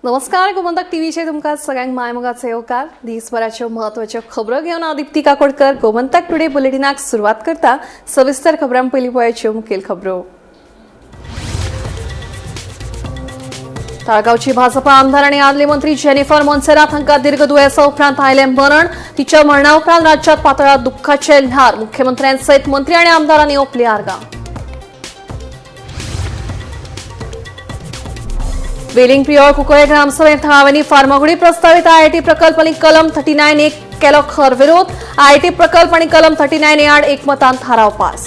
नमस्कार, गोमंतक टीव्हीचेर तुमकां सगळ्यांक मायमोगाचो येवकार. दिसभराच्यो म्हत्वाच्यो खबरो घेवन हांव दीप्ती काकोडकर गोमंतक टुडे बुलेटिनाक सुरवात करता. सविस्तर खबरां पयलीं पळयाच्यो मुखेल खबरो. ताळगांवची भाजपा आमदार आनी आदली मंत्री जेनिफर मोन्सेरात हांकां दीर्घ दुयेंसा उपरांत आयलें मरण. तिच्या मरणा उपरांत राज्यात पातळ्ळा दुख्खाचें ल्हार. मुख्यमंत्र्यांसयत मंत्री आनी आमदारांनी ओंपली आर्गां. वेलिंग प्रियोळ कुंकळे ग्रामसभेत थळाव्यांनी फार्मागुडी प्रस्तावित आयआयटी प्रकल्प आनी कलम 39A केलो खर विरोध. आयआयटी प्रकल्प आनी कलम 39A आड एकमतान थाराव पास.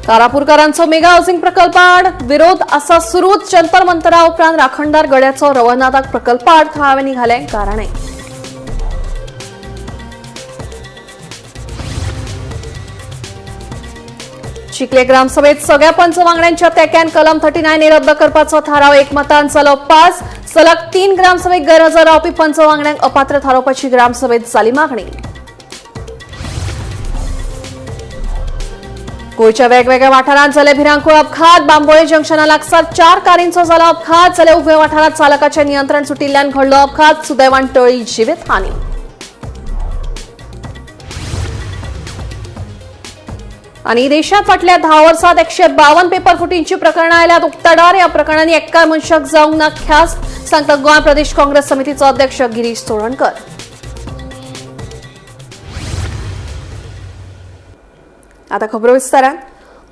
कारापूरकारांचो मेगा हाऊसिंग प्रकल्पाआड विरोध आसा सुरूच. जंतर मंतरा उपरांत राखणदार गड्याचो रवळनाथाक प्रकल्पाआड थळाव्यांनी घालें गाराणें. चिखले ग्रामसभेत सगळ्या पंच वांगड्यांच्या तेक्यान कलम 39A रद्द करपाचो थाराव एकमतान जालो पास. सलग 3 ग्रामसभेक गैरहजर रावपी पंच वांगड्यांक अपात्र थारोवपाची ग्रामसभेत जाली मागणी. गोंयच्या वेगवेगळ्या वाठारांत जाले भिरांकूळ अपघात. बांबोळे जंक्शना लागसार 4 कारींचो जाला अपघात. जाल्यार उभ्या वाठारांत चालकाचें नियंत्रण सुटिल्ल्यान घडलो अपघात. सुदैवान टळ्ळी जिवीतहानी. आनी देशात फाटल्या 10 वर्सात 152 पेपर फुटींची प्रकरणां आयल्यात उक्ताडार. ह्या प्रकरणांनी एकाय मनशाक जावंक ना ख्यास्त, सांगता गोंय प्रदेश काँग्रेस समितीचो अध्यक्ष गिरीश चोडणकर. आता खबरो विस्तारान.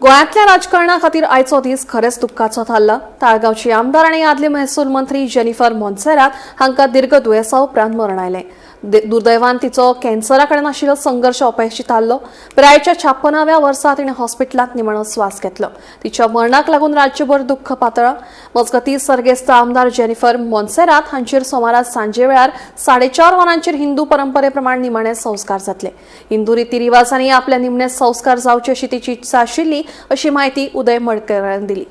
गोंयांतल्या राजकारणा खातीर आयचो दीस खरेंच दुख्खाचो थारला. ताळगांवची आमदार आनी आदली महसूल मंत्री जेनिफर मोन्सेरात हांकां दीर्घ दुयेंसा उपरांत मरण आयलें. दुर्दैवान तिचो कॅन्सरा कडेन आशिल्लो संघर्श अपयशी थारलो. पिरायेच्या 56व्या वर्सा तिणें हॉस्पिटलांत निमाणो स्वास घेतलो. तिच्या मरणाक लागून राज्यभर दुख्ख पातळ्ळां. मजगतीं सर्गेस्त आमदार जेनिफर मोन्सेरात हांचेर सोमारा सांजे वेळार 4:30 वरांचेर हिंदू परंपरे प्रमाण निमाणे संस्कार जातले. हिंदू रितीरिवाजांनी आपल्या निमणे संस्कार जावचे अशी तिची इत्सा आशिल्ली अशी माहिती उदय मडकरान दिली.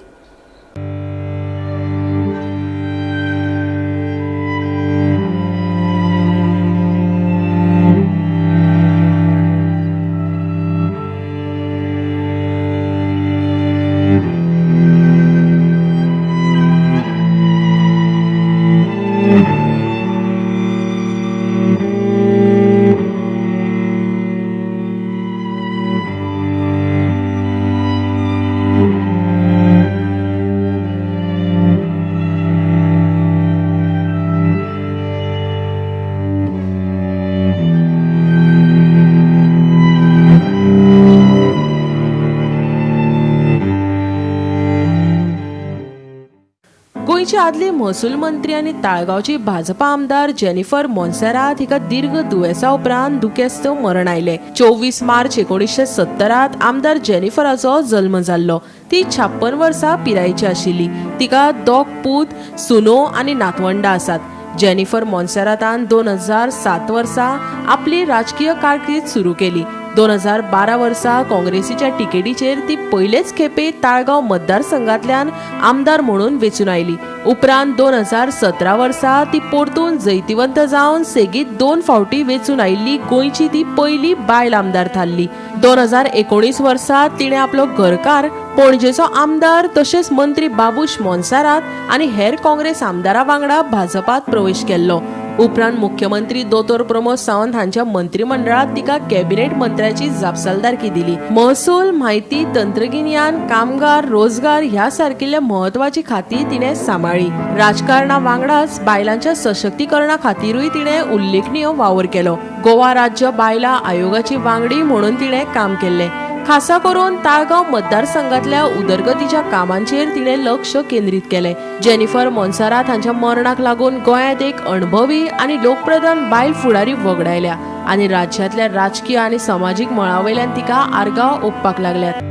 गोंयची आदली महसूल मंत्री आनी ताळगांवची भाजपा आमदार जेनिफर मोन्सेरात हिका दीर्घ दुयेंसा उपरांत दुखेस्त मरण आयलें. 24 मार्च 1970 आमदार जेनिफराचो जल्म जाल्लो. ती 56 वर्सां पिरायेची आशिल्ली. तिका 2 पूत, सुनो आनी नातवंडा आसात. जेनिफर मोन्सेरातान 2007 वर्सा आपली राजकीय कारकीर्द सुरू केली. 2012 वर्सा काँग्रेसीच्या तिकेटीचेर ती पयलेच खेपे ताळगांव मतदारसंघांतल्यान आमदार म्हणून वेंचून आयली. उपरांत 2017 वर्सा ती परतून जैतिवंत जावन सेगीत 2 फावटी वेंचून आयिल्ली गोंयची ती पयली बायल आमदार थारली. 2019 वर्सा तिणें आपलो घरकार पणजेचो आमदार तशेंच मंत्री बाबूश मोन्सेरात आनी हेर काँग्रेस आमदारा वांगडा भाजपात प्रवेश केल्लो. उपरांत मुख्यमंत्री दोतोर प्रमोद सावंत हांच्या मंत्रिमंडळात तिका कॅबिनेट मंत्र्याची जापसालदारकी दिली. महसूल, म्हायती तंत्रगिन्यान, कामगार, रोजगार ह्या सारकिल्ल्या म्हत्वाची खाती तिणें सांबाळ्ळी. राजकारणा वांगडाच बायलांच्या सशक्तीकरणा खातीरूय तिणें उल्लेखनीय वावर केलो. गोवा राज्य बायलां आयोगाची वांगडी म्हणून तिणें काम केल्लें. खासा करून ताळगांव मतदारसंघातल्या उदरगतीच्या कामांचेर तिणें लक्ष केंद्रीत केलें. जेनिफर मोन्सेरात हांच्या मरणाक लागून गोंयांत एक अणभवी आनी लोकप्रधान बायल फुडारी वगडायल्या आनी राज्यांतल्या राजकीय आनी समाजीक मळावयल्यान तिका आर्गां ओंपपाक लागल्यात.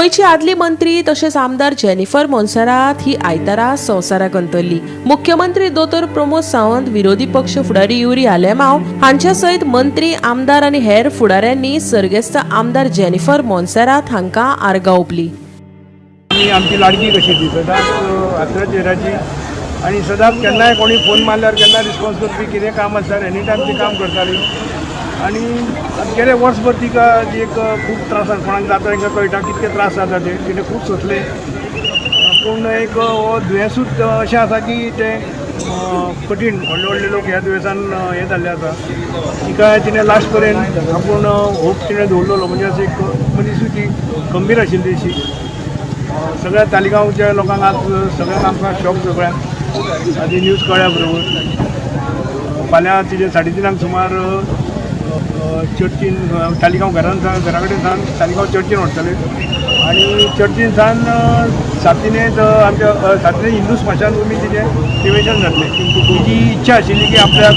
गोंयची आदली मंत्री तशेंच आमदार जेनिफर मोन्सेरात ही आयतारा संवसाराक अंतरली. मुख्यमंत्री दोतोर प्रमोद सावंत, विरोधी पक्ष फुडारी युरी आलेमाव हांच्या सयत मंत्री, आमदार आनी हेर फुडाऱ्यांनी सर्गेस्त आमदार जेनिफर मोन्सेरात हांकां आर्गां ओंपली. आमी आमची लाडकी कशी ती सदांच हांसऱ्या चेहऱ्याची आनी सदांच केन्नाय कोणी फोन मारल्यार केन्ना रिस्पॉन्स करपी, कितें काम आसल्यार एनी टायम ती काम करताली. आनी गेले वर्सभर तिका ती एक खूब त्रासान, कोणाक जाता तांकां कळटा कितके त्रास जाता ते, तिणें खूब सोंसले. पूण एक हो दुयेंसूच अशें आसा की तें कठीण, व्हडले व्हडले लोक ह्या दुयेंसान हें जाल्ले आसा. तिका तिणें लास्ट पर्यंत आपूण होप तिणें दवरलेलो, म्हणजे अशी एक मनीसूच ती गंभीर आशिल्ली अशी. सगळ्या तालिगांवच्या लोकांक आज सगळ्यांक आमकां शॉक, सगळ्यांक आदी न्यूज कळ्ळ्या बरोबर. फाल्यां तिजे 3:30 सुमार चर्चीन तालिगांव घरान सावन, घरा कडेन सावन तालिगांव चर्चीन व्हरतले आनी चर्चीन सावन सातिनेत आमच्या सातिनेत हिंदू स्मशानभुमी तिजें क्रिमेशन जातलें. तिची इच्छा आशिल्ली की आपल्याक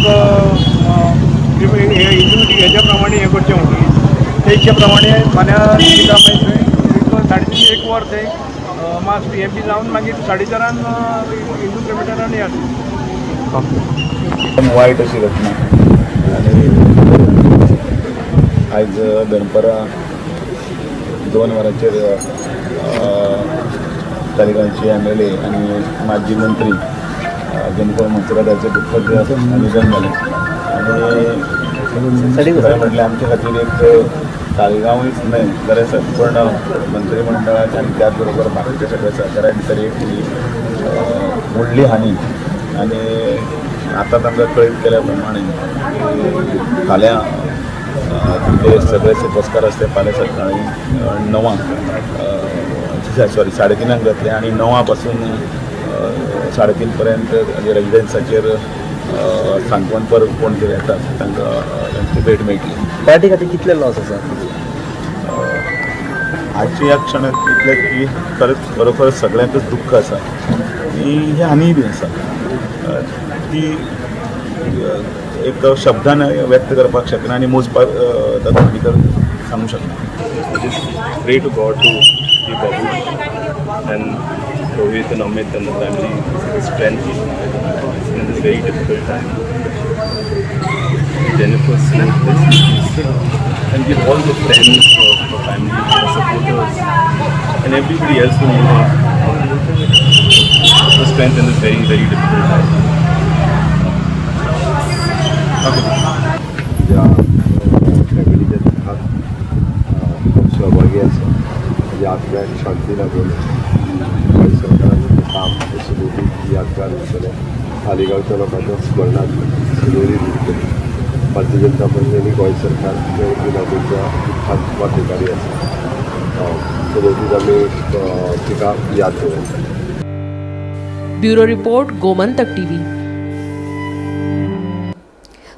हिंदू हेच्या प्रमाणे हें करचें म्हणून, ते इच्छे प्रमाणे फाल्यां तिका मागीर थंय 3:30 1 वर थंय मास हें बी जावन मागीर 4:30 हिंदू क्रिमेटरान हे जातलें. एकदम वायट अशी घटना आनी आयज दनपरां 2 वरांचेर तालिगांवची एम.एल.ए. आनी माजी मंत्री जेनिफर मोन्सेरात हाचें दुख्खद निधन जालें. आनी खरें म्हटल्यार आमचे खातीर एक तालिगांवूच न्हय जाल्यार संपूर्ण मंत्रीमंडळाच्या आनी त्याच बरोबर बाकीच्या सगळ्या सहकाऱ्यां भितर एक ही व्हडली हानी. आनी आतां तांकां कळीत केल्या प्रमाणे फाल्यां ते सगळे सोपस्कार आसते फाल्यां सकाळीं 9 सॉरी 3:30 जातले आनी 9 पासून 3:30 पर्यंत रेजिडेन्साचेर सांत्वन परब कोण कितें येतात तांकां तांची भेट मेळटली. पार्टी खातीर कितले लॉस आसा? आजच्या ह्या क्षणाक इतलें की खरेंच बरोबर सगळ्यांकच दुख्ख आसा आनी ही हानीय बी आसा, ती एक शब्दान व्यक्त करपाक शकना आनी मोजपाक तातूंत भितर सांगूंक शकना. Just pray to God to give Babush and Rohit and Amit and the family strength in this very difficult time. Jennifer Smith, and give all the friends, her family, her supporters, and everybody else who knew her the strength in this very, very difficult time. ज्या फॅमिलीच्या दुःखात सहभागी आसा, ताज्या आत्म्याक शांती लाभून. गोंय सरकारान काम सदोदीत यादगार उरतलें, तालिगांवच्या लोकांच्या स्मरणात सदोदीत उरतली. भारतीय जनता पार्टी आनी गोंय सरकार हे गुलाबीच्या दुःखात वांटेकारी आसा. सदोदीत आमी तिका याद दवरतले. Bureau report, Gomantak TV.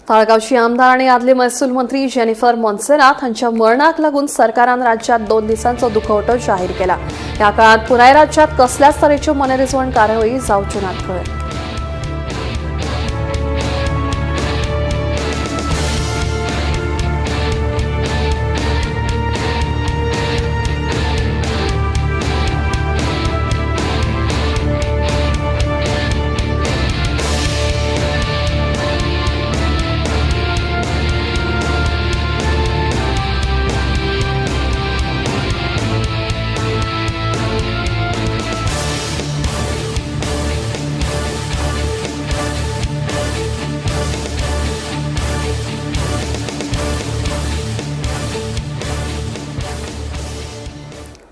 ताळगावची आमदार आनी आदले महसूल मंत्री जेनिफर मोन्सेरात हांच्या मरणाक लागून सरकारान राज्यात 2 दिसांचो दुखवटो जाहीर केला. ह्या काळात पुराय राज्यात कसल्याच तरेच्यो मनरिजवण कारवाई जावच्यो नात खंय.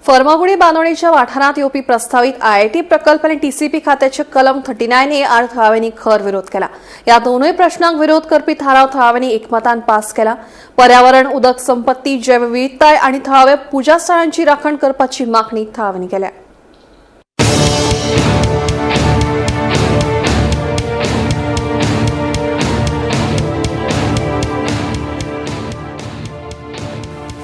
फर्मागुडी बांदोडेच्या वाठारांत येवपी प्रस्तावीत आयआयटी प्रकल्प आनी टीसीपी खात्याचे कलम 39A आड थळाव्यांनी खर विरोध केला. ह्या दोनूय प्रश्नांक विरोध करपी थाराव थळाव्यांनी एकमतान पास केला. पर्यावरण, उदक संपत्ती, जैवविविधताय आनी थळाव्या पुजास्थळांची राखण करपाची मागणी थळाव्यांनी केल्या.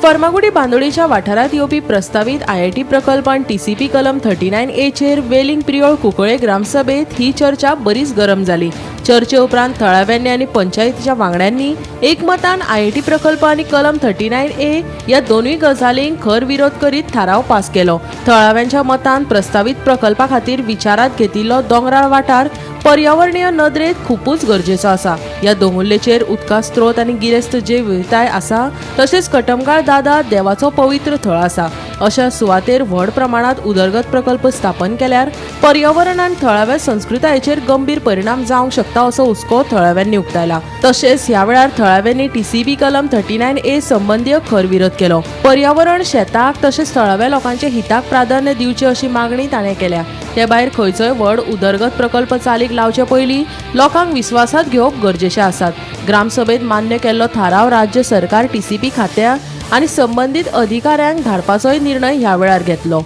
फर्मागुडी बांदोडेच्या वाठारांत येवपी प्रस्तावीत आयआयटी प्रकल्प आनी टीसीपी कलम 39A चेर वेलिंग प्रियोळ कुंकळे ग्रामसभेत ही चर्चा बरीच गरम जाली. चर्चे उपरांत थळाव्यांनी आनी पंचायतीच्या वांगड्यांनी एकमतान आयआयटी प्रकल्प आनी कलम 39A ह्या दोनूय गजालींक खर विरोध करीत थाराव पास केलो. थळाव्यांच्या मतान प्रस्तावीत प्रकल्पा खातीर विचारात घेतिल्लो दोंगराळ वाठार पर्यावरणीय नदरेत खुपूच गरजेचो आसा. ह्या दोंगुल्लेचेर उदका स्त्रोत आनी गिरेस्त जैवविविधताय आसा, तशेंच कटमगाळ दादा देवाचो पवित्र थळ आसा. अशा सुवातेर व्हड प्रमाणात उदरगत प्रकल्प स्थापन केल्यार पर्यावरण आनी थळाव्या संस्कृतायेचेर गंभीर परिणाम जावंक शकता असो हुस्को थळाव्यांनी उक्तायला. तशेंच ह्या वेळार थळाव्यांनी टीसीबी कलम 39A संबंदीय खर विरोध केलो. पर्यावरण, शेताक तशेंच थळाव्या लोकांच्या हिताक प्राधान्य दिवचें अशी मागणी ताणें केल्या. ते भायर खंयचोय व्हड उदरगत प्रकल्प चालीक लावचे पयलीं लोकांक विस्वासात घेवप गरजेचे आसात. ग्रामसभेत मान्य केल्लो थाराव राज्य सरकार टीसीपी खात्या आनी संबंदीत अधिकाऱ्यांक धाडपाचोय निर्णय ह्या वेळार घेतलो.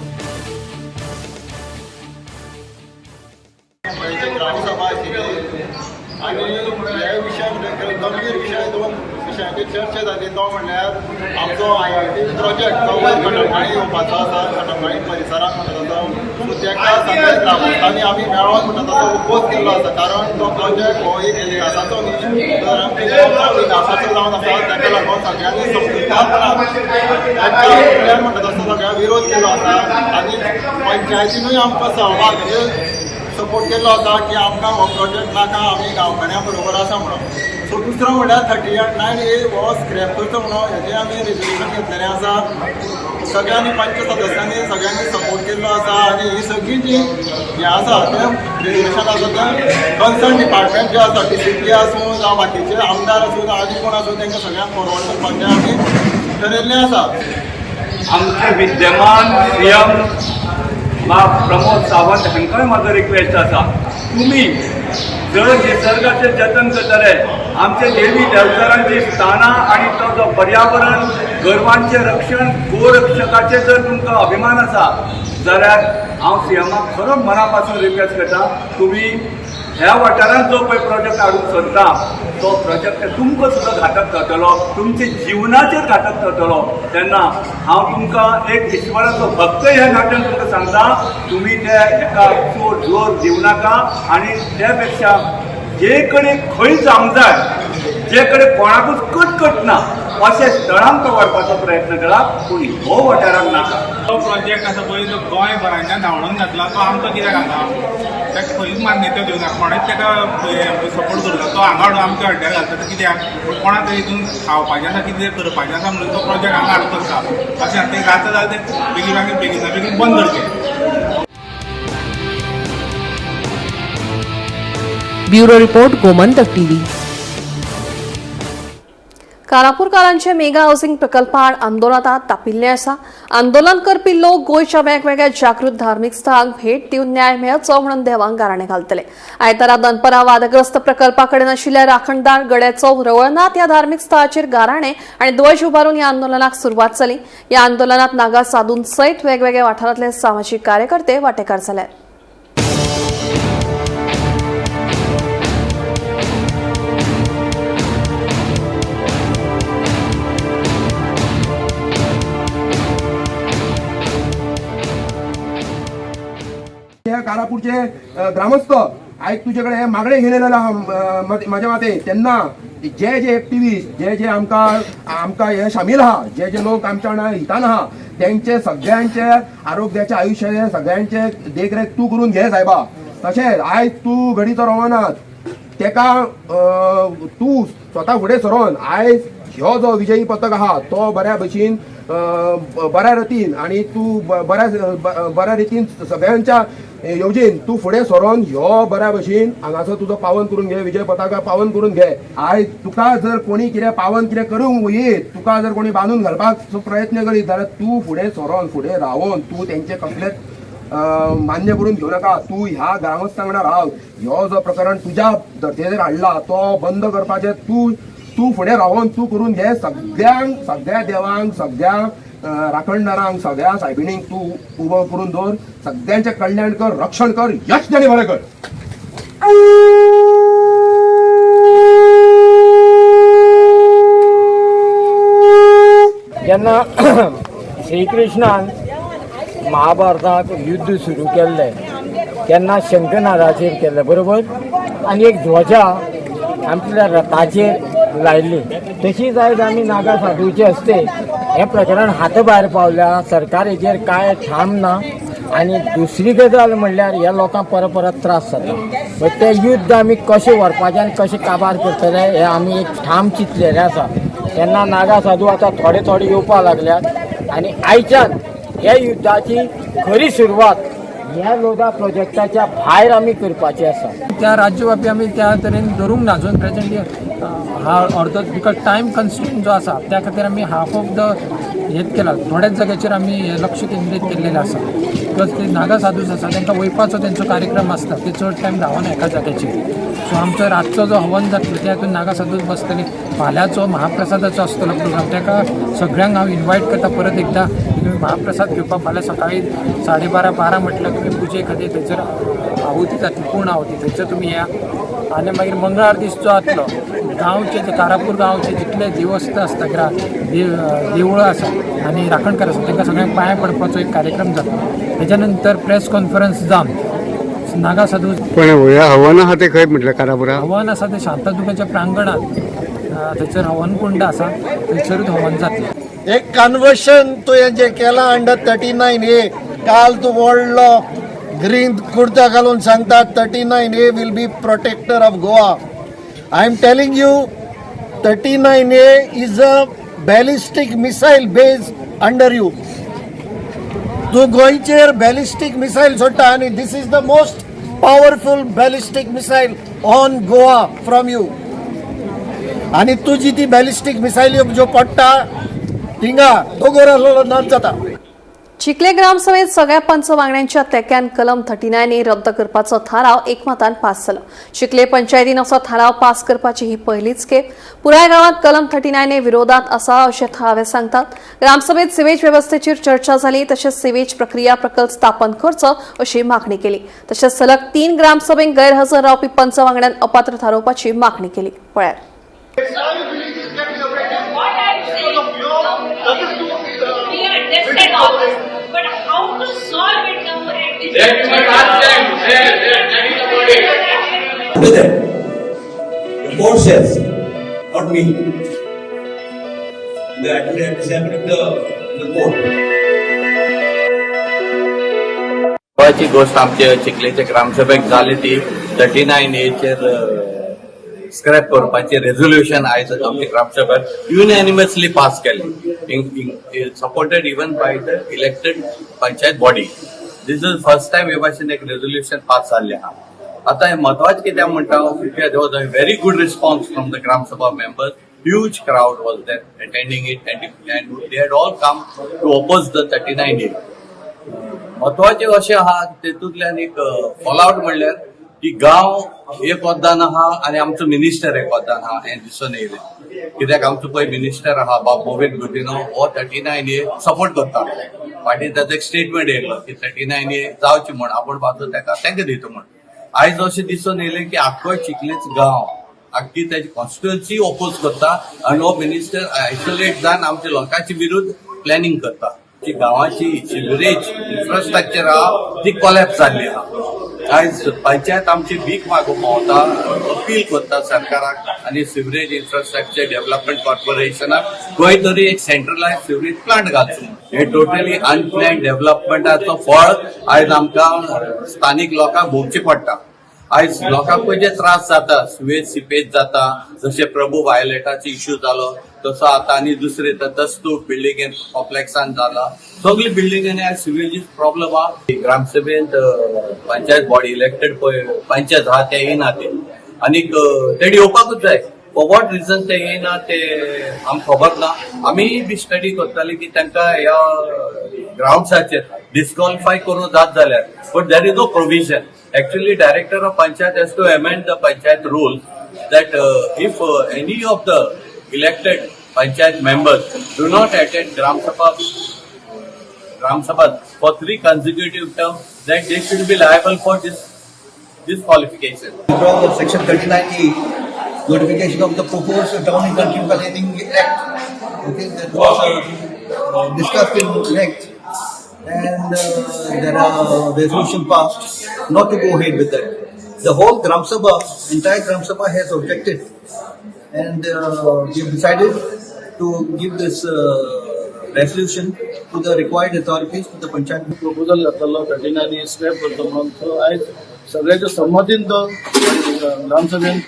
ग्रामसभा आशिल्ली आनी हे विशय गंभीर विशय दोन विशयांचेर चर्चा जाली. तो म्हणल्यार आमचो आयआयटी प्रोजेक्ट जो वयर कटमगाळी येवपाचो आसा, कटमगाळी परिसरांत म्हणटा तो, सो ताका सगळे ग्रामस्थांनी आमी मेळोन म्हणटा तो उपोज केल्लो आसा. कारण तो प्रोजेक्ट हो एक विकासाचो न्ही तर आमच्या विकासाचो जावन आसा. ताका लागून सगळ्यांनी समजुतदारपणान तांच्या फुडल्यान म्हणटा तसो सगळ्या विरोध केल्लो आसा आनी पंचायतीनूय आमकां सहभाग म्हणजे सपोर्ट केल्लो आसा की आमकां हो प्रोजेक्ट नाका, आमी गांवकाऱ्यां बरोबर आसा म्हणून. सो दुसरो म्हणल्यार 39A हो स्क्रॅप करचो म्हणून हेजें आमी रेजोल्युशन घेतलेलें आसा. सगळ्यांनी पंच सदस्यांनी सगळ्यांनी सपोर्ट केल्लो आसा आनी ही सगळी जी हें आसा तें रेजोल्युशन आसा तें कन्सर्न डिपार्टमेंट जे आसा, टीसीपी आसूं जावं बाकीचे आमदार आसूं जावं आनी कोण आसूं, तांकां सगळ्यांक फॉरवर्ड करपाचें आमी ठरयल्लें आसा. आमचे विद्यमान सीएम बाब प्रमोद सावंत हांकांय म्हाजो रिक्वेस्ट आसा, तुमी जर निसर्गाचें जतन करतले, आमचे देवी देवचारांची स्थानां आनी तो जो पर्यावरण, गोरवांचें रक्षण, गोरक्षकाचें जर तुमकां अभिमान आसा जाल्यार हांव सीएमाक खरो मना पासून रिक्वेस्ट करता, तुमी ह्या वाठारांत जो पळय प्रोजेक्ट हाडूंक सोदता तो प्रोजेक्ट तुमकां सुद्दां घातक जातलो, तुमच्या जिवनाचेर घातक जातलो. तेन्ना हांव तुमकां एक ईश्वराचो भक्त ह्या नात्यान तुमकां सांगता, तुमी ते एका चड जोर दिवं नाका आनी त्या पेक्षा जे कडेन खंय जावंक जाय, जे कडेन कोणाकूच कटकट ना अशे स्थळांक तो व्हरपाचो प्रयत्न करा, पूण हो वाठाराक नाका. तो प्रोजेक्ट आसा पळय तो गोंयभरांच्यान धांवडून घातला, तो आमकां कित्याक हांगा ताका खंयच मान्यता दिवना, कोणेच ताका सपोर्ट करूं ना. तो हांगा हाडून आमच्या हड्ड्यार घालता तो कित्याक? पूण कोणा तरी हितून खावपाचें आसा, कितें करपाचें आसा म्हणून तो प्रोजेक्ट हांगा हाडून करता. अशें तें जाता जाल्यार तें बेगीन बेगीन बेगीन बंद करचें. Bureau report, Gomantak TV. कारापूरकारांचे mega housing प्रकल्पाआड आंदोलनात तापिल्ले आसा. आंदोलन करपी लोक गोंयच्या वेगवेगळ्या जागृत धार्मिक स्थळांक भेट दिवन न्याय मेळचो म्हणून देवांक गाराणें घालतले. आयतारा दनपरां वादग्रस्त प्रकल्पा कडेन आशिल्ल्या राखणदार गड्याचो रवळनाथ ह्या धार्मिक स्थळाचेर गाराणें आनी ध्वज उबारून ह्या आंदोलनाक सुरवात जाली. ह्या आंदोलनात नागा साधून सयत वेगवेगळ्या वाठारांतले सामाजीक कार्यकर्ते वांटेकार जाले. ह्या कारापूरचे ग्रामस्थ आयज तुजे कडेन मागणें घेवन येयलेले आहा म्हाज्या माते. तेन्ना जे जे एक्टिविस्ट जे जे आमकां आमकां हे शामील आहा, जे जे लोक आमच्या वांगडा हितान आहा, तेंचे सगळ्यांचे आरोग्याचे आयुश्य सगळ्यांचे देखरेख तूं करून घे सायबा. तशेंच आयज तूं घडीचो रवनाथ तेका तूं स्वता फुडें सरोन आयज ह्यो जो विजयी पथक आहा तो बऱ्या भशेन बऱ्या रितीन आनी तूं बऱ्या बऱ्या रितीन सगळ्यांच्या येवजीन तूं फुडें सरोन ह्यो बऱ्या भशेन हांगासर तुजो पावन करून घे, विजय पताका पावन करून घे. आयज तुका जर कोणी कितें पावन कितें करूंक येत, तुका जर कोणी बांदून घालपाक प्रयत्न करीत जाल्यार तूं फुडें सरोन फुडें रावोन तूं तेंचे कसलेच मान्य करून घेवं नाका. तूं ह्या ग्रामस्था वांगडा राव. ह्यो जो प्रकरण तुज्या धर्तेचेर हाडला तो बंद करपाचें तूं तूं फुडें रावोन तूं करून घे. सगळ्यांक, सगळ्या देवांक, सगळ्या राखणदारांक, सगळ्या सायबिणींक तूं उबो करून दवर. सगळ्यांचें कल्याण कर, रक्षण कर, यश आनी बरें कर. ज्या जेन्ना श्रीकृष्णान महाभारताक युद्ध सुरू केल्लें तेन्ना शंखनादाचेर केल्लें, बरोबर, आनी एक ध्वजा आमच्या रथाचेर लायल्ली. तशीच आयज आमी नागा साधूचे हस्ते हें प्रकरण हाता भायर पावल्या. सरकार हेजेर कांय ठाम ना. आनी दुसरी गजाल म्हणल्यार ह्या लोकांक परत परत त्रास जाता. तें युद्ध आमी कशें व्हरपाचें आनी कशें काबार करतले हें आमी एक ठाम चिंतलेलें आसा. तेन्ना नागा साधू आतां थोडे थोडे येवपाक लागल्यात आनी आयच्यान ह्या युद्धाची खरी सुरवात ह्या लोधा प्रोजेक्टाच्या भायर आमी करपाची आसा. त्या राज्यव्यापी आमी त्या तरेन धरूंक ना अजून प्रेजेंटली हा अर्दो, because time constrain जो आसा त्या खातीर आमी हाफ ऑफ the हेच केला. थोड्याच जाग्याचेर आमी हें लक्ष केंद्रीत केल्लेलें आसा, because ते नागा साधूस आसा तांकां वयपाचो तेंचो कार्यक्रम आसता, ते चड टायम रावना एका जाग्याचेर. सो आमचो रातचो जो हवन जातलो त्या हितून नागा साधूस बसतले. फाल्यांचो महाप्रसादाचो आसतलो प्रोग्राम, ताका सगळ्यांक हांव इनवायट करता परत एकदां की तुमी महाप्रसाद घेवपाक फाल्यां सकाळी 12:30-12 म्हटल्यार तुमी पुजे खातीर थंयसर आहुती जातली, पूर्ण आहुती, थंयसर तुमी या. आनी मागीर मंगळार दीस जो जातलो गांवचे जे कारापूर गांवचे जितले देवस्थ आसता, देवळां आसा आनी राखणकार आसा तांकां सगळ्यांक पांयां पडपाचो एक कार्यक्रम जाता. तेच्या नंतर प्रेस कॉन्फरन्स जावन नागा साधू पण हवन आहा ते खंय म्हटल्यार कारापुरा हवन आसा ते शांतादुर्गाच्या प्रांगणांत, थंयसर हवन कुंड आसा, थंयसरूच हवन जातलें. एक कन्वर्शन तुवें जें केलां अंडर 39A, काल तूं व्हडलो ग्रीन कुर्ता घालून सांगता 39A will be protector of Goa. I am telling you 39A is a ballistic missile base under you. तूं गोंयचेर बॅलिस्टीक मिसायल सोडटा आनी this is the most powerful ballistic missile on Goa from you. आनी तुजी ती ballistic missile ज्यो पडटा थिंगा दोगोर आहलोलो नाच जाता. चिखले ग्रामसभेत सगळ्या पंच वांगड्यांच्या तेक्यान कलम 39A रद्द करपाचो थाराव एकमतान पास जालो. चिखले पंचायतीन असो थाराव पास करपाची ही पयलीच खेप. पुराय गांवात कलम 39A विरोधात आसा अशें थळावे सांगतात. ग्रामसभेत सिवेज वेवस्थेचेर चर्चा जाली, तशेंच सिवेज प्रक्रिया प्रकल्प स्थापन करचो अशी मागणी केली. तशेंच सलग 3 ग्रामसभेक गैरहजर रावपी पंच वांगड्यांक अपात्र थारोवपाची मागणी केली. पळयात. What I'm saying, we understand all this, but how to solve it now at this That you must ask them. That is the verdict. After that, the court says, not me. The affidavit is happened in the court. महत्वाची गोष्ट आमच्या चिखलेच्या ग्रामसभेक जाली ती 39Aचेर scrap करपाचें resolution आयज आमच्या ग्रामसभेत युनॅनिमसली pass केलें, supported even by the elected panchayat body. This is first time हे भाशेन एक रेझोल्युशन पास जाल्लें आहा. आतां हें म्हत्वाचें कित्याक म्हणटा, there was a very good response from the Gram Sabha members. Huge crowd was there attending it and they had all come to oppose the 39A. म्हत्वाचें अशें आहा, तेतूंतल्यान एक फॉलआउट म्हणल्यार की गांव एक वद्दान आहा आनी आमचो मिनिस्टर एक वद्दान आहा हें दिसून येयलें. कित्याक आमचो पळय मिनिस्टर आहा बाब मोविन गुदिन्हो, हो 39A support करता. फाटीं ताचो एक स्टेटमेंट येयलो की 39A जावची म्हण, आपूण बाजू ताका तांकां दिता म्हण. आयज अशें दिसून येयलें की आख्खो चिखलेच गांव, आख्खी ताची कॉन्स्टिट्युएन्सी ओपोज करता आनी हो मिनिस्टर आयसोलेट जावन आमच्या लोकांचे विरुद्ध प्लॅनिंग करता. जी गांवाची सिवरेज इन्फ्रास्ट्रक्चर आहा ती कोलॅप्स जाल्ली आहा. आयज पंचायत आमची भीक मागूंक पावता, अपील करता सरकाराक आनी सिवरेज इन्फ्रास्ट्रक्चर डेव्हलपमेंट कॉर्पोरेशनाक खंय तरी एक सेंट्रलायज सिवरेज प्लांट घालचो. हे टोटली अनप्लॅन डेव्हलपमेंटाचो फळ आयज आमकां स्थानीक लोकांक भोगचें पडटा. आयज लोकांक जे त्रास जाता, सुवेज सिपेज जाता, जशे प्रभू वायलेटाचो इश्यू जालो तसो आतां आनी दुसरे दस्तूर बिल्डिंगेन कॉम्प्लेक्सान जाला. सगळे बिल्डिंगांनी आयज सिवेजीस प्रॉब्लम आहा. ग्रामसभेंत पंचायत बॉडी इलेक्टेड पळय पंचायत आहा ते येयना ते आनीक तेणी येवपाकूच जाय. फॉर what reason ते येयना ते आमकां खबर ना. आमी बी स्टडी करताले की तांकां ह्या ग्रावंड्साचेर डिस्क्वॉलिफाय करूंक जात जाल्यार, but there is no provision. Actually, director of panchayat has to amend the panchayat rules that if any of the elected panchayat members do not attend Gram Sabha for 3 consecutive terms, then they should be liable for this disqualification. Withdrawal of Section 39E, notification of the proposed Town and Country Planning Act. Okay, that was a discussed in length and there are resolution passed not to go ahead with that. The whole Gram Sabha, entire Gram Sabha has objected and we have decided to give this resolution to the required authorities, to the Panchayat. Proposal घातलेलो 39 scrap करतो म्हणून, so आयज सगळ्याच्या संमतीन तो ग्रामसभेन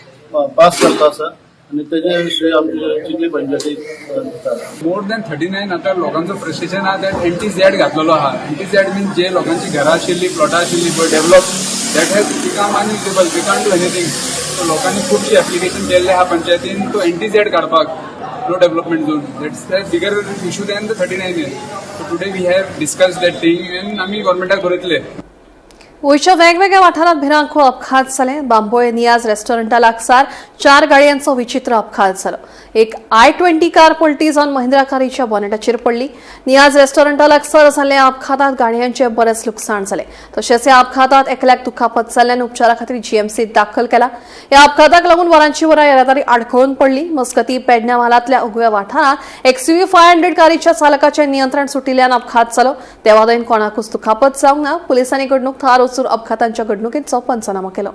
pass जाल्लो आसा आनी तेजे श्रेय आमचे चिखली पंचायतीक दिता. मोर दॅन 39 आतां लोकांचो फ्रस्ट्रेशन आहा that N T Z घातलेलो आहा. एन टी झॅड मिन्स जे लोकांची घरां आशिल्लीं, प्लॉटां आशिल्लीं पळय develop, that has become unusable. We can't do anything. So लोकांनी खुबशी एप्लिकेशन केल्ले आहा पंचायतीन तो एन टी झॅड काडपाक, no development zone. That's the bigger issue than the 39A. So today we have discuss that thing and आमी गव्हर्मेंटाक बरयतले. गोंयच्या वेगवेगळ्या वाठारांत भिरांकूळ अपघात जाले. बांबोळे नियाज रेस्टॉरंटा लागसार चार गाडयांचो विचित्र अपघात जालो. एक i20 car पलटी जावन महिंद्रा कारीच्या बॉनेटाचेर पडली. नियाज रेस्टॉरंटा लागसार जाल्ल्या अपघातात गाडयांचे बरेच लुकसाण जालें. तशेंच ह्या अपघातात एकल्याक दुखापत जाल्ल्यान उपचारा खातीर जीएमसीत दाखल केला. ह्या अपघाताक लागून वरांची वरां येरादारी आडखळून पडली. मजगतीं, पेडण्या म्हालांतल्या उगव्या वाठारांत एक्सयूव्ही 500 कारीच्या चालकाचें नियंत्रण सुटिल्ल्यान अपघात जालो. देवादयेन कोणाकूच दुखापत जावंक ना. पुलिसांनी घडणूक थळार वचून अपघातांच्या घडणुकीचो पंचनामो केलो.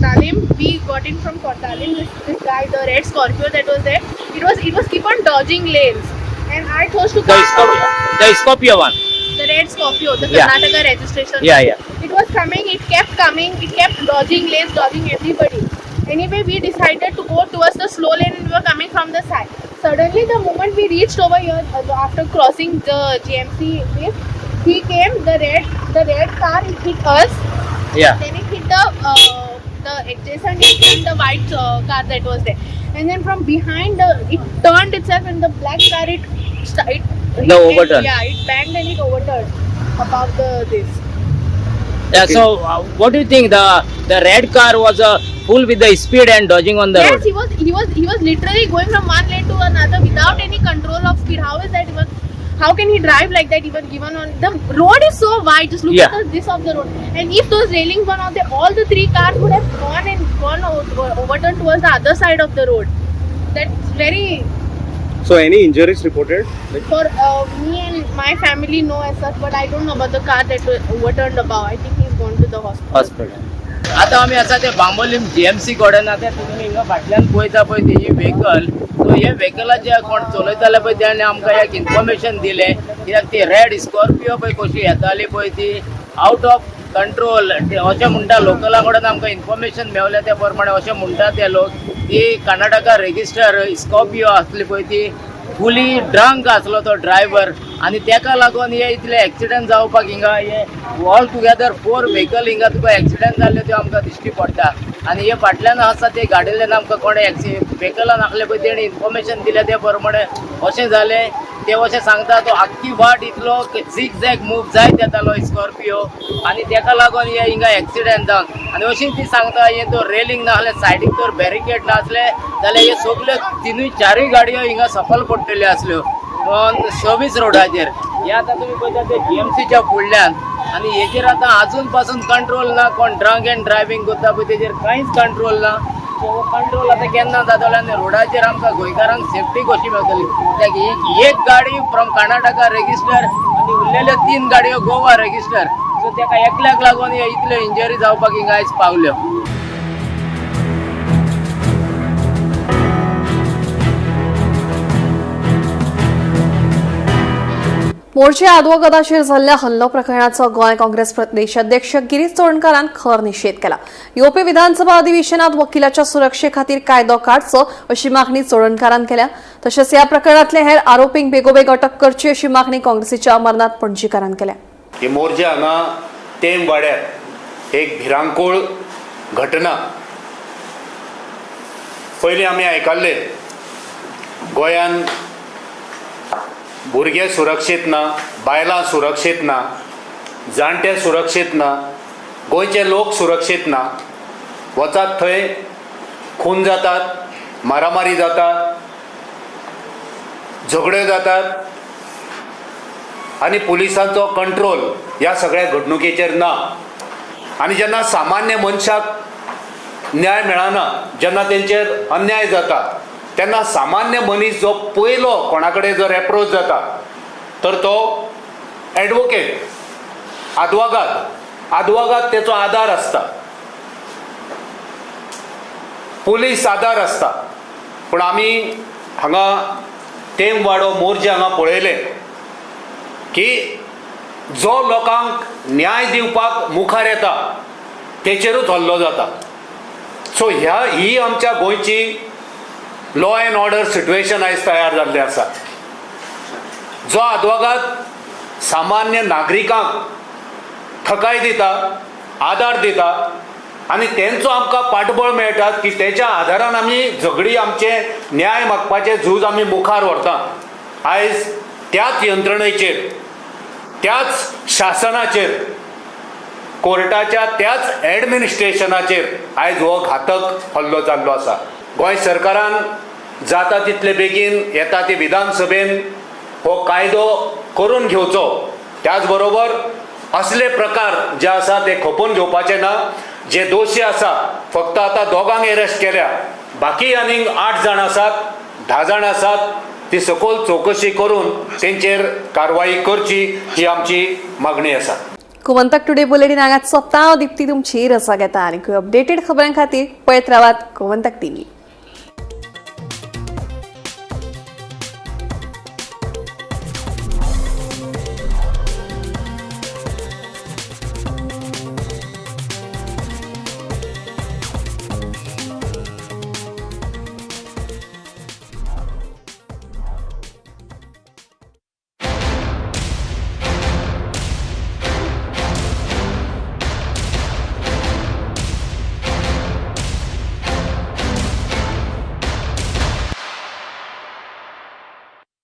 Cortalim, we got in from Cortalim. This guy, the red Scorpio that was there, it was keep on dodging lanes, and I chose to The Scorpio, the Scorpio one. The red Scorpio, the Karnataka registration. It was coming. It kept coming. It kept dodging lanes, dodging everybody. Anyway, we decided to go towards the slow lane, and we were coming from the side. Suddenly, the moment we reached over here, after crossing the GMC way, he came. The red car, it hit us. Then it hit the adjacent and the white car that was there, and then from behind it turned itself, and the black car it The hit. Overturn. Yeah, it banged and it overturned above the this. Yeah. So, what do you think? The red car was full with the speed and dodging on the Yes, road. he was literally going from one lane to another without any control of speed. How is that even? How can he drive like that, even given on the road is so wide? Just look at the this of the road. And if those railings were not there, all the three cars would have gone and gone overturned towards the other side of the road. That's very So any injuries reported? Like, For me and my family, no as such, but I don't know about the car that was overturned above. I think he's gone to the hospital. Hospital. आतां आमी आसा ते Bambolim GMC कडेन. आतां तुमी हिंगा फाटल्यान पळयता पळय तेजी व्हेकल. सो हे व्हेकलाचे कोण चलयताले पळय तेणे आमकां एक इन्फॉर्मेशन दिलें, कित्याक ती रेड स्कॉर्पियो पळय कशी येताली पळय ती आवट ऑफ कंट्रोल अशें म्हणटा. लोकला कडेन आमकां इन्फॉर्मेशन मेवलें त्या प्रमाणे अशें म्हणटा ते लोक, ती कर्नाटका रेजिस्टर स्कॉर्पियो आसली पळय ती फुली ड्रंक आसलो तो ड्रायव्हर आनी तेका लागून हे इतले एक्सिडंट जावपाक हिंगा हे ऑल टुगेदर फोर व्हेकल हिंगा तुका एक्सिडंट जाल्ले त्यो आमकां दिश्टी पडटा. आनी हे फाटल्यान आसा ते गाडयेंतल्यान आमकां कोणें व्हेकलान आसले पळय तेणी इन्फॉर्मेशन दिलें त्या प्रमाणे अशें जालें. ते अशें सांगता, तो आख्खी वाट इतलो झिग झॅग मूव जायत येतालो स्कॉर्पियो आनी तेका लागून हे हिंगा एक्सिडंट जावन. आनी अशी ती सांगता, हे तो रेलिंग नासले, सायडीक तर बॅरिकेड नासले जाल्यार हे सगल्यो तिनूय चारूय गाडयो हिंगा सकयल पडटल्यो आसल्यो ऑन सर्वीस रोडाचेर. हे आतां तुमी पळयता ते जीएमसीच्या फुडल्यान. आनी हेजेर आतां आजून पासून कंट्रोल ना. कोण ड्रंक एंड ड्रायव्हिंग करता पळय तेजेर कांयच कंट्रोल ना. सो कंट्रोल आतां केन्ना जातलो आनी रोडाचेर आमकां गोंयकारांक सेफ्टी कशी मेळटली? कित्याक एक एक गाडी फ्रॉम कर्नाटका रेजिस्टर आनी उरलेल्यो तीन गाडयो गोवा रेजिस्टर. सो तेका एकल्याक लागून हे इतल्यो इंजरी जावपाक हिंगा आयज पावल्यो. मोरजे आदवोगादाचेर जाल्ल्या हल्लो प्रकरणाचो गोंय काँग्रेस प्रदेश अध्यक्ष गिरीश चोडणकारान खर निशेध केला. येवपी विधानसभा अधिवेशनात वकिलाच्या सुरक्षे खातीर कायदो काडचो अशी मागणी चोडणकारान केल्या. तशेंच ह्या प्रकरणातले हेर आरोपींक बेगोबेग अटक करची अशी मागणी काँग्रेसीच्या अमरनाथ पणजीकारान केल्या. की मोरजे हांगा तेम वाड्यार एक भिरांकूळ घटना पयलीं आमी आयकल्ले. गोंयान भुरगे सुरक्षीत ना, बायलां सुरक्षीत ना, जाणटे सुरक्षीत ना, गोंयचे लोक सुरक्षीत ना. वचात थंय खून जातात, मारामारी जातात, झगड्यो जातात आनी पुलिसांचो कंट्रोल ह्या सगळ्या घडणुकेचेर ना. आनी जेन्ना सामान्य मनशाक न्याय मेळना, जेन्ना तेंचेर अन्याय जाता, तेन्ना सामान्य मनीस जो पयलो कोणा कडेन जर एप्रोच जाता तर तो एडवोकेट, आदवोगाद. आदवोगाद तेचो आदार आसता, पुलीस आदार आसता. पूण आमी हांगा तेमवाडो मोरजे हांगा पळयलें की जो लोकांक न्याय दिवपाक मुखार येता तेचेरूच हल्लो जाता. सो ह्या ही आमच्या गोंयची लॉ एंड ऑर्डर सिट्युएशन आयज तयार जाल्लें आसा. जो आदवोगाद सामान्य नागरिकांक थकाय दिता, आदार दिता आनी तेंचो आमकां पाठबळ मेळटा की तेच्या आदारान आमी झगडी, आमचें न्याय मागपाचें झूज आमी मुखार व्हरता. आयज त्याच यंत्रणेचेर, त्याच शासनाचेर, कोर्टाच्या त्याच एडमिनिस्ट्रेशनाचेर आयज हो घातक हल्लो जाल्लो आसा. गोंय सरकारान जाता तितले बेगीन येता ती विधानसभेन हो कायदो करून घेवचो. त्याच बरोबर असले प्रकार जे आसा ते खपोवन घेवपाचे ना. जे दोशी आसा, फक्त आतां दोगांक एरेस्ट केल्या, बाकी आनीक 8 जाण आसात, 10 जाण आसात, ती सखोल चवकशी करून तेंचेर कारवाई करची ही आमची मागणी आसा. गोमंतक टुडे बुलेटिन हांगाच सोंपता. दीप्ती तुमची रजा घेता आनी अपडेटेड खबरां खातीर पळयत रावात गोमंतक टीव्ही.